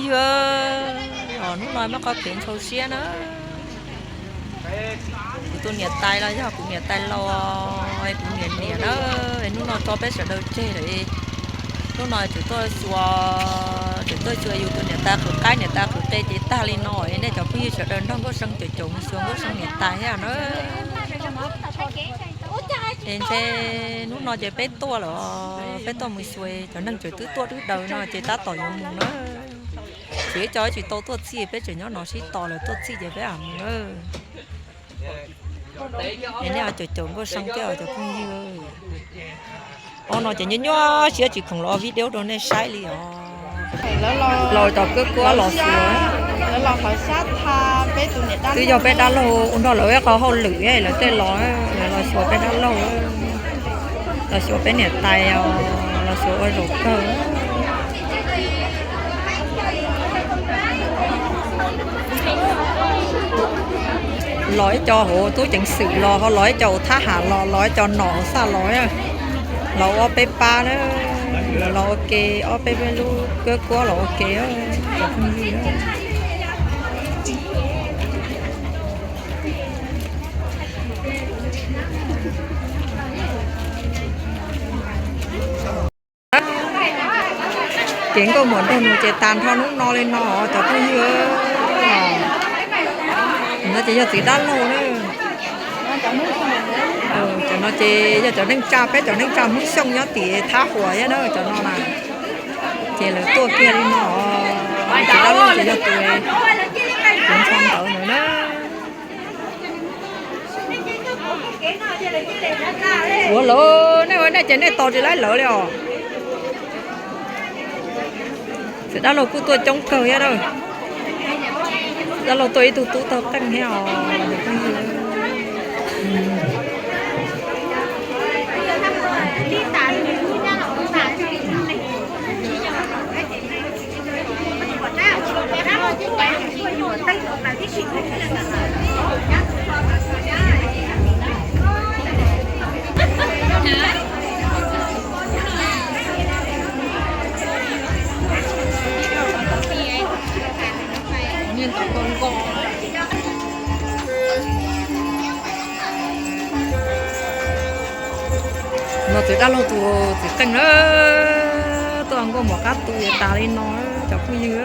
Yog, hnub no muaj qhov kev ntxhov siab na. Kuv tus niam tais los yog kuv niam tais laus, kuv niam niam na, hnub no tso peb sawv daws tseg lawm. Hnub no tseem tuaj xyuas, tseem tuaj xyuas yus tus niam tais qhwv qaib niam tais qhwv qe ces tag li no. Nej cov phooj ywg sawv daws nrog Nkauj See caum caum mus xyuas Nkauj See niam tais thiab na. Es ntshe hnub no ces peb tuaj lawm, peb tuaj mus xyuas, cov neeg tseem twb tuaj twb daws no ces tab tom yuav mus na. Tsis, ib co tsis tau tuaj txhij, peb tseem nyob no sib tos lawv tuaj txhij ces peb mam mus na. Es nej ho caum caum Nkauj See thiab cov phooj ywg. Ob no ces nyuaj nyuaj siab tsis khoom los video rau nej saib li os. Los cov kawb kuab los xyuas. Twb yog peb dab laug ua nrog lawv ib qho hauj lwm, lawv tej los, lawv los xyuas peb dab laug, los xyuas peb niam tais os, los xyuas ua zaum kawg. Los ib co hauv tub ceev xwm los, ho los ib co hauv thab ham los, los ib co nom hauv xaj los, los ob peb pab na, los ua ke, ob peb peb lub kawb kuab los ua ke. Ces nkauj muam nraug nus ces tas nrho hnub no li no cov phooj ywg. No ces yog txiv dab laug na. Cov no ces yog cov neej tsa, peb cov neej tsa Hmoob Xyooj nyob tim Thab Huas thiab na cov no na. Ces lawv tuaj kiag li no, txiv dab laug ces yog tus, tus ntxhov ntawd na. Ua lawv, nej ua nej ces nej tos tsis laib lawv li os. Txiv dab laug kuj tuaj coob kawg thiab na. Dab laug tuaj ib tug tub tag qeej thiab os. No txiv dab laug tus txiv qeej na, tuaj nkauj muam qab tu tas li no cov phooj ywg.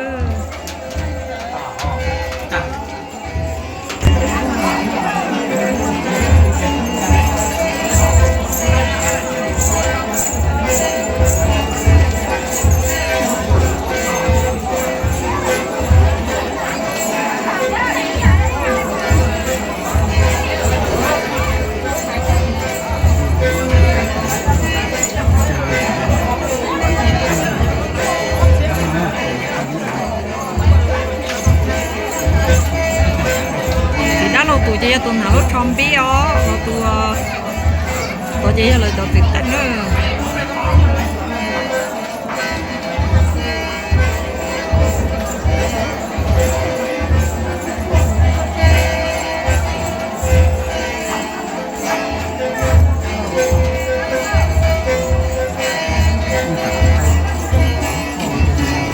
Txiv dab laug tus ces yog tus hnav lub tsho npib os, tus, tus ces yog lawv cov txiv qeej na.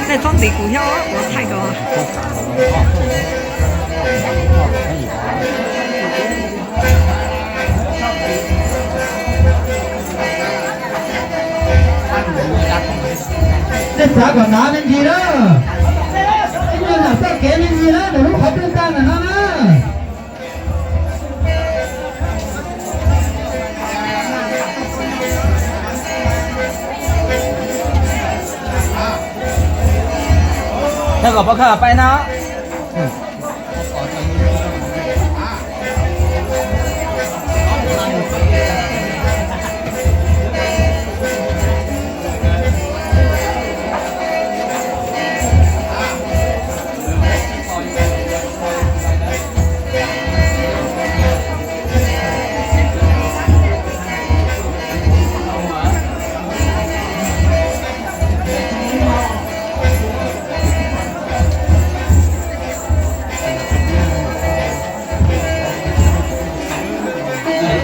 Nej txhob ntxiv kuv thiab, kuv thaij kom. Nej xav kom hnav me ntsis na, ib nyuag nram txoj kev me ntsis na, nram lub qhov rooj tag ntawm no na. Thawj kom pov khawb pais no.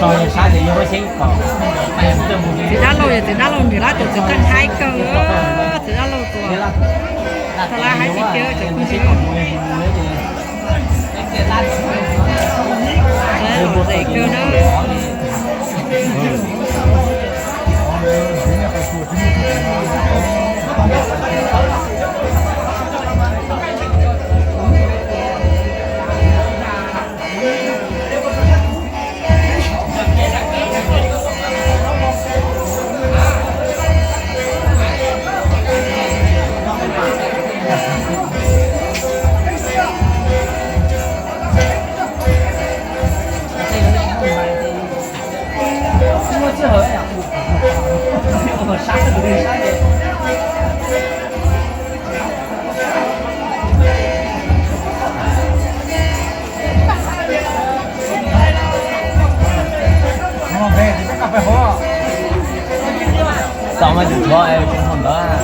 Txiv dab laug, txiv dab laug nrog lab tus txiv qeej haib kawg, txiv dab laug tus, tau lab haib tib kiag cov phooj ywg. Lom zem kawg na. Tau mas tsis tshuav es tsis tau ntawd.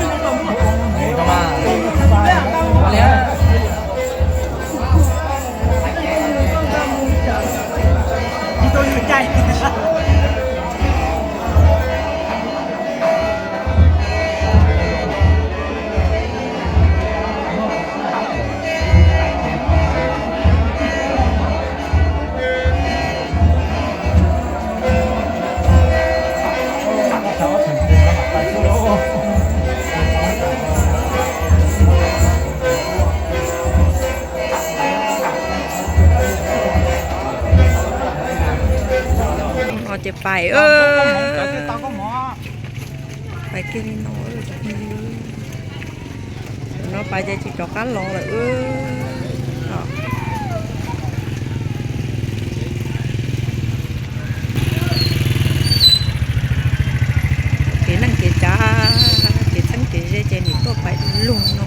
Ces pais, pais kiag li no. No pais ces tsis rov qab los lawm. Kev neej kev tsav, kev txheeb kev ze ces nim tuaj pais luag no.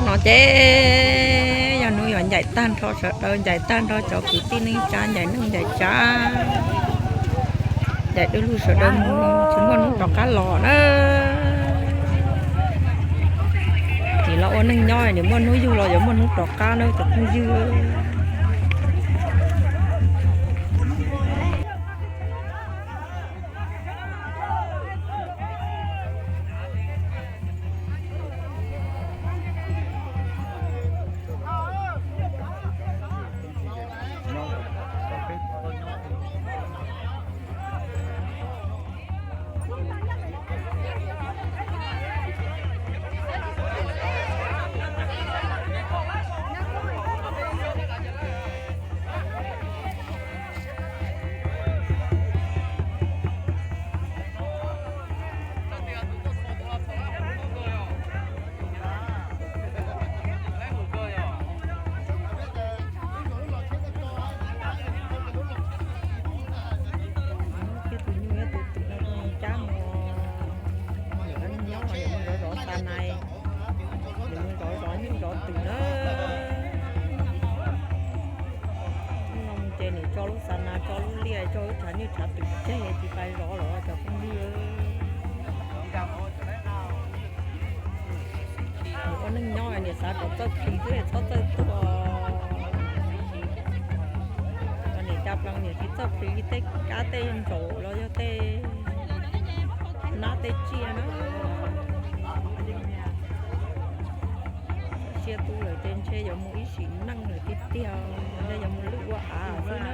No ces yog hnub yuav ncaim tag nrho sawv daws, ncaim tag nrho cov kwv tij neej tsa, ncaim neej ncaim tsav, ncaim dub lug sawv daws mus, tsis muaj hnub rov qab los na. Nim los ua neej nyob, nim muaj hnub yug los yuav muaj hnub rov qab na cov phooj ywg. Thiab tus nyuj thiab tus twm no tus cab mus, nyob los yuav mus zov zov xa nais, yuav mus zov zov nyuj zov twm na. Hnub no mus ces nws tso lub xa nais Tso wb tshav nyuj tshav twm tseg tsis pais zov lawm cov phooj ywg. Ua neej nyob niam xav kom txawj plig xwb txhob txawj tuag. Niam cas plaws niam tsis txawj plig tej kab tej ntsaum los yog tej nab tej tsiaj na. Siab tub lawm ces ntshe yuav mus ib sim neej lawm tiag tiag, ntshe yuav mus lwj ua av xwb na.